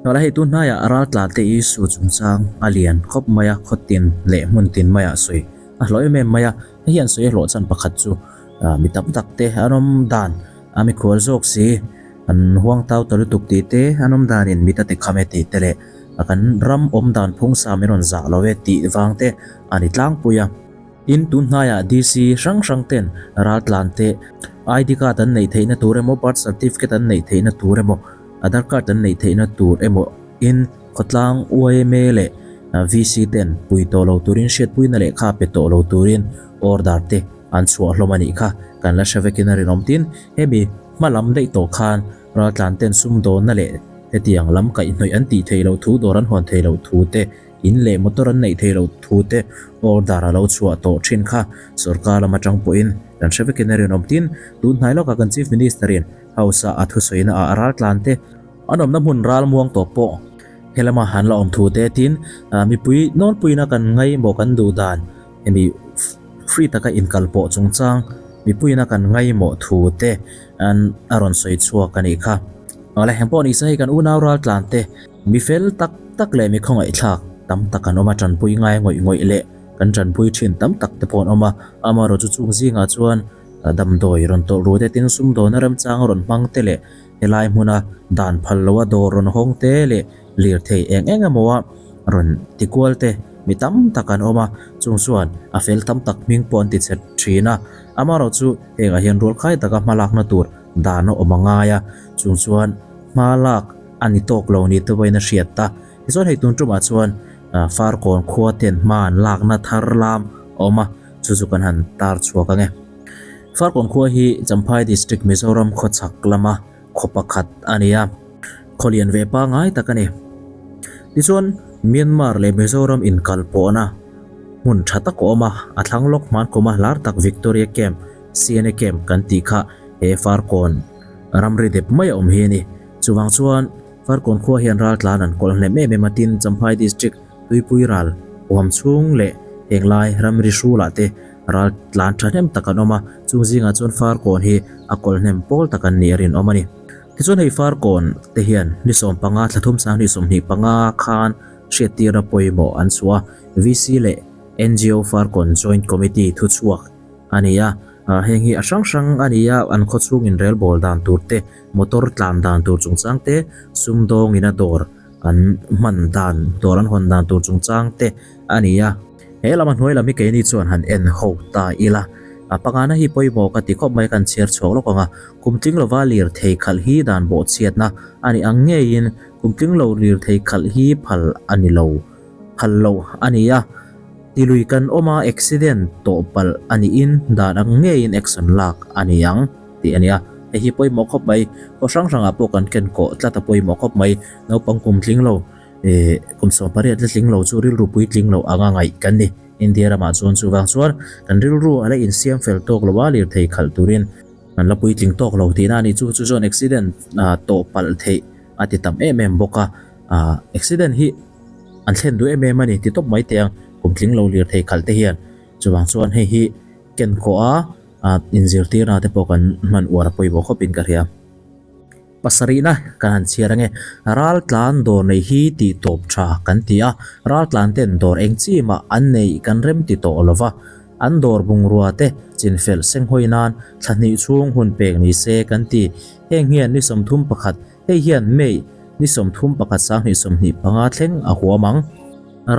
Hnawla hei tun hnaiah raltla te issue chungchang a lian khawp mai a, khaw tin leh hmun tin maiah sawi a hlawh em em mai a. Hei hian sawi a hlawh chhan pakhat chu mi tam tak te an awm dan a mikhual zawk si an huang tau ta lutuk tih te an awm danin mit a ti kham e tih te leh kan ram awm dan phung sa min rawn zah lo e tih vang te a ni tlangpui a. Tin, tun hnaiah DC hrang hrang ten raltlan te ID card an neih theihna tur emaw birth certificate an neih theihna tur emaw Aadhar card an neih theihna tur emaw in khawtlang yma leh VC ten pui tawh lo turin hriatpuina lehkha pe tawh lo turin order te an chhuah hlawm a nih kha kan la hre vekin a rinawm. Tin, hemi hma lam daih tawh khan raltlan ten sumdawnna leh hetiang lam kaihhnawih an tih theih loh thu, dawr an hawn theih loh thu te, in leh motor an neih theih loh thu te order a lo chhuah tawh thin kha sorkar lam atang pawhin kan hre vekin a rinawm. Tin, tun hnai lawkah kan Chief Minister in House-a a thusawina ah raltlan te an awmna hmun ral muang tawh pawh helama han la awm thu te tin mipui nawlpuina kan ngaihmawh kan duh dan hemi free taka inkal pawh chungchang mipuina kan ngaihmawh thu te an a rawn sawi chhuak a nih kha. Awle heng pawh ni se hei kan unau raltlan te mi fel tak tak leh mi khawngaihthlak tam tak an awm a tanpui ngai ngawih ngawih leh kan tanpui thin tam tak te pawh an awm a, amaherawhchu chu chung zingah chuan Damdawi rawn tawlh ru te tin sumdawna remchang rawn hmang te leh helai hmuna dan phal loa dawr rawn hawng te leh lirthei eng eng emaw a rawn ti kual te mi tam tak an awm a, chung chuan a fel tam tak hming pawh an ti chhe thin a. Amaherawh chu hengah hian rualkhai taka hma lakna tur dan a awm a ngai a, chung chuan hma lak a ni tawk lo ni te pawhin a hriat ta. Tichuan hei tun tumah chuan Farkawn khua ten hma an lakna thar lam a awm a. Chu chu kan han tar chhuak ang e. Farkawn khua hi Champhai District Mizoram khawchhak lama khaw pakhat a ni a, khaw lian ve pangngai tak a ni. Tichuan Myanmar leh Mizoram inkal pawhna hmun tha tak a awm a, a thlang lawk hman kuma lar tak Victoria Camp, CNA Camp kan tih kha he Farkawn ramri dep mai a awm hi a ni. Chuvang chuan Farkawn khua hian raltlan an kawlh hnem em em a, tin Champhai District Tuipui ral huam chhung leh henglai ramri hrulah te ral tlan thahnem tak an awm a, chung zingah chuan Farkawn hi a kawlhnem pawl tak an nih a rinawm a ni. Tichuan hei Farkawn te hian ni 15 thla thum sang ni 25 khan hriattirna pawimawh an chhuah a, VC leh NGO Farkawn Joint Committee thuchhuak a ni a, heng hi a hrang hrang a ni a, an khawchhung inrelbawl dan tur te, motor tlan dan tur chungchang te, sumdawngin a dawr An hman dan dawr an hawn dan tur chungchang te a ni a. He lama hnuai lam hi keini chuan han en ho ta ila. A pangana hi pawimawh ka ti khawp mai kan chhiar chhuak lawk ang a. Kum tling lova lirthei khalh hi dan bawhchhiatna a ni ang ngeiin kum tling lo lirthei khalh hi phal a ni lo phal lo a ni a. Tilui kan awm a accident tawh palh a niin dan ang ngeiin action lak a ni ang. tih a ni a, hei hi pawimawh khawp mai, khaw hrang hrangah pawh kan ken kawh tlat a pawimawh khawp mai, naupang kum tling lo eh kum 18 la tling lo chu rilru puitling lo anga ngaih kan ni, India ramah chuan chuvang chuan kan rilru a la insiam fel tawk lo a lirthei khalh turin kan la puitling tawk lo tihna a ni, chu chu chuan accident ah tawh palh theih a ti tam em em bawk a, ah accident hi an thlen duh em em a ni ti tawp mai teh ang kum tling lo lirthei khalh te hian chuvang chuan hei hi ken kawh a. A inzirtirna te pawh kan hman uar a pawimawh khawpin ka hria. Pasarihna kan han chhiar ange. Raltlan dawr nei hi tih tawp tha kan ti a, raltlan ten dawr eng chi mah an neih kan rem ti tawh lo va. An dawr bungrua te chinfelh senghawi nan thla hnih chhung hun pek ni se kan ti. Heng hian ni 31, hei hian May ni 31 2025 thleng a huam ang.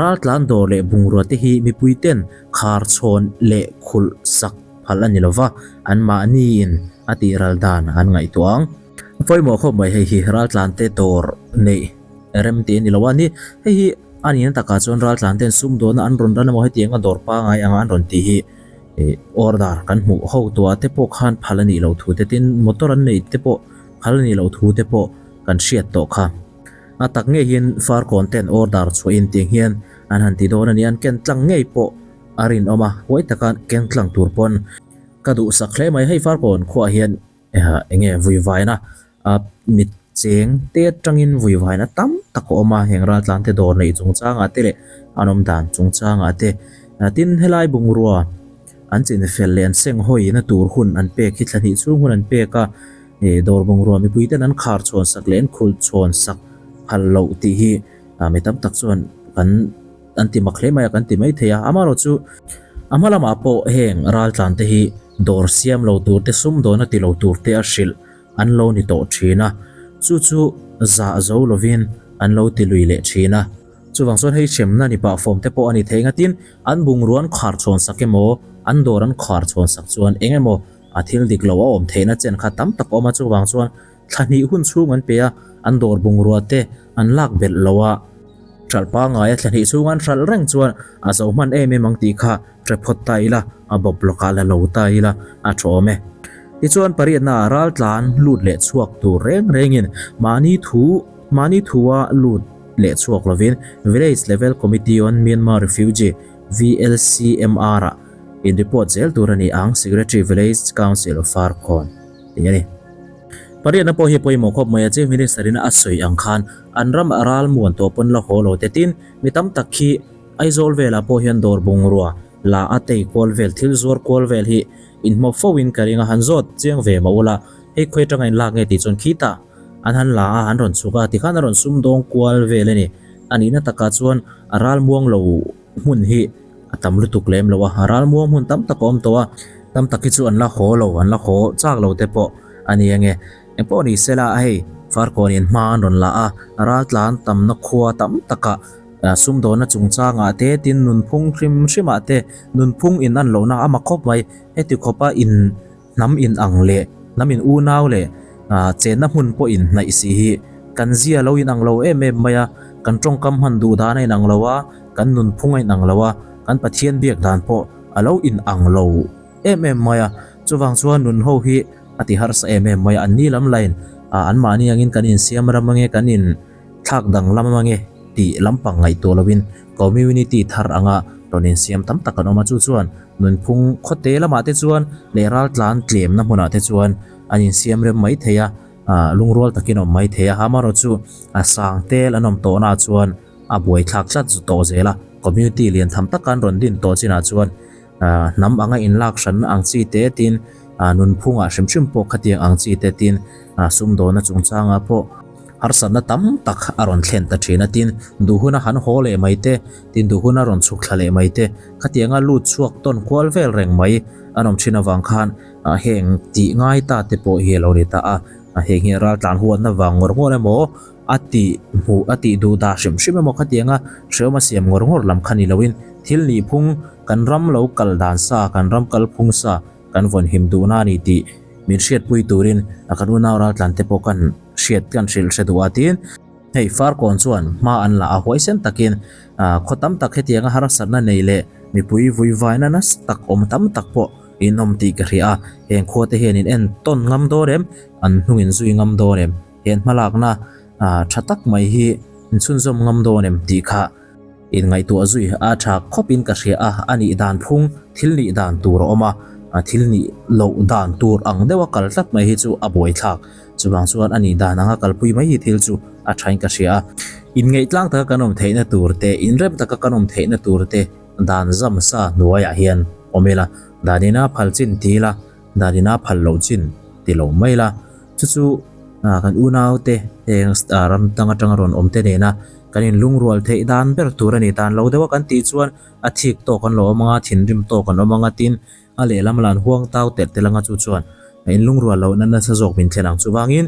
Raltlan dawr leh bungrua te hi mipui ten khar chhawn leh khulh sak phal a ni lo va, anmahniin a tih ral dan an ngaihtuah ang. Pawimawh khawp mai hei hi raltlan te dawr neih rem tih a ni lo a ni. Hei hi a nihna takah chuan raltlan ten sumdawna an rawn ran emaw hetianga dawr pangngai anga an rawn tih hi order kan hmuh ho tuah te pawh khan phal a nih loh thu te tin motor an neih te pawh phal a nih loh thu te pawh kan hriat tawh kha. A tak ngei hian Farkawn ten order chhuahin tiang hian an han ti dawn a ni. An ken tlang ngei pawh a rinawm a, huai taka ken tlang tur pawn ka duhsak hle mai. Hei Farkawn khuaah hian eng nge vuivaina mit cheng te atangin vuivaina tam tak a awm a, heng raltlan te dawr neih chungchangah te leh an awm dan chungchangah te. Tin, helai bungrua an chinfel leh an senghawi na tur hun an pek hi thla hnih chhung hun an pek a. Dawr bungrua mipui ten an khar chhawn sak leh an khulh chhawn sak phal loh tih hi mi tam tak chuan kan an ti mak hle mai a kan ti mai thei a. Amaherawhchu a hma lamah pawh heng raltlan te hi dawr siam lo tur te sumdawn a ti lo tur te a hrilh an lo ni tawh thin a, chu chu zah zo lovin an lo ti lui leh thin a. Chuvang chuan hei hremna ni pah fawm te pawh a ni thei ngatin an bungrua an khar chhawn sak emaw an dawr an khar chhawn sak chuan eng emaw a thil dik lo a awm theihna chen kha tam tak a awm a, chuvang chuan thla hnih hun chhung an pe a, an dawr bungrua te an lak belh lo a, hralh pangngai a thla hnih chhung an hralh reng chuan a zo hman em em ang tih kha hre phawt ta ila, a bawp lawkah la lo ta ila a tha awm e. Tichuan pariatna ah raltlan lut leh chhuak tur reng rengin mahni thu mahni thua lut leh chhuak lovin Village Level Committee on Myanmar Refugee, VLCMR, ah in report zel tur a ni ang, Secretary Village Council Farkawn tih a ni. Pariatna pawh hi a pawimawh khawp mai a, Chief Minister in a sawi ang khan an ram a ral muan tawh pawn la haw lo te tin mi tam tak khi Aizawl velah pawh hian dawr bungrua la a tei kual vel thil zuar kual vel hi inhmaw fo in ka ring a, han zawt chiang ve mah ula hei khawi atanga in lak nge tih chuan khitah an han la a an rawn chhuk a tikhan a rawn sumdawng kual vel a ni. A nihna takah chuan a ral muang lo hmun hi a tam lutuk lem lo a, a ral muang hmun tam tak a awm tawh a, tam tak hi chu an la haw lo, an la haw chak lo te pawh a ni ange. Engpawh ni sela hei Farkawn in hma an rawn la a, ral tlan tamna khua tam takah sumdawnna chungchangah te tin nunphung hrim hrimah te nunphung in an lohna a mak khawp mai. Heti khawpa in hnam in ang leh hnam in unau leh chenna hmun pawh in hnaih si hi kan zia lo in ang lo em em mai a, kan tawngkam hman duh dan a in ang lo a, kan nunphung a in ang lo a, kan Pathian biak dan pawh a lo in ang lo em em mai a. Chuvang chuan nun ho hi a ti harsa em em mai a, an ni lam lain anmahni angin kan insiam ram ange, kan in thlak danglam ange tih lampang ngaihtuah lovin community thar anga rawn insiam tam tak an awm a, chu chuan nunphung khawte lamah te chuan leh raltlan tlemna hmunah te chuan an insiam rem mai thei a, lungrual takin awm mai thei a, amaherawhchu chu a sang tel an awm tawhnaah chuan a buaithlak tlat zu tawh zel a, community lian tham taka an rawn din tawh chinah chuan hnam anga inlak hranna ang chi te tin nunphungah hrim hrim pawh khatiang ang chi te tin sumdawna chungchangah pawh harsatna tam tak a rawn thlen ta thin a, tin duh huna han haw leh mai te, tin duh huna rawn chhuk thla leh mai te, khatianga lut chhuak tawn kual vel reng mai an awm thin avang khan heng tih ngai ta te pawh hi a lo ni ta a, heng hi raltlan huatna vang ngawr ngawr emaw a tih hmuh a tih duh dah hrim hrim emaw khatianga hreawm a siam ngawr ngawr lam kha ni loin thil nihphung kan ram lo kal dan sa kan ram kalphung sa kan vawnhim duhna a ni tih min hriatpui turin kan unau raltlan te pawh kan hriat kan hrilh hre duh a tin hei Farkawn chuan hma an la a huaisen takin khaw tam tak hetianga harsatna nei leh mipui vuivaina nasa tak awm tam tak pawh in awm tih ka hria a heng khua te hian in en tawn ngam dawn em an hnung in zui ngam dawn em he hmalakna tha tak mai hi in chhunzawm ngam dawn em tih kha in ngaihtuah zui a tha khawp in ka hria a, a nih dan phung thil nih dan tur a awm a, thil nih loh dan tur ang deuh a kal tlat mai hi chu a buaithlak. Chuvang chuan a nih dan anga kalpui mai hi thil chu a tha in ka hria a, inngeih tlang taka kan awm theihna tur te, inrem taka kan awm theihna tur te dan zam sa hnuaiah hian awm ila, dan ina phal chin ti ila, dan ina phal loh chin ti lo mai la, chu chu kan unaute heng ram dang atanga rawn awm te nena kan inlungrual theih dan ber tur a ni. Dan lo deuha kan tih chuan a thik tawk an lo awm anga, thinrim tawk an awm anga tin a lehlam lah an huang tau telh telh anga chu chuan inlungrual lohna nasa zawk min thlen ang. Chuvangin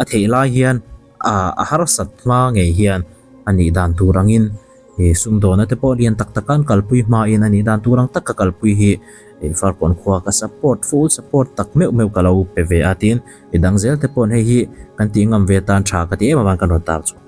a theih lai hian a harsat hma ngei hian a nih dan tur angin He sumdawna te pawh lian tak taka an kalpui hmain a nih dan tur ang taka kalpui hi Farkawn khua ka support full support tak meuh meuh ka lo pe ve a tiin midang zel te paw'n hei hi kan tih ngam ve tan tha ka ti em avang kan rawn tar chhuak.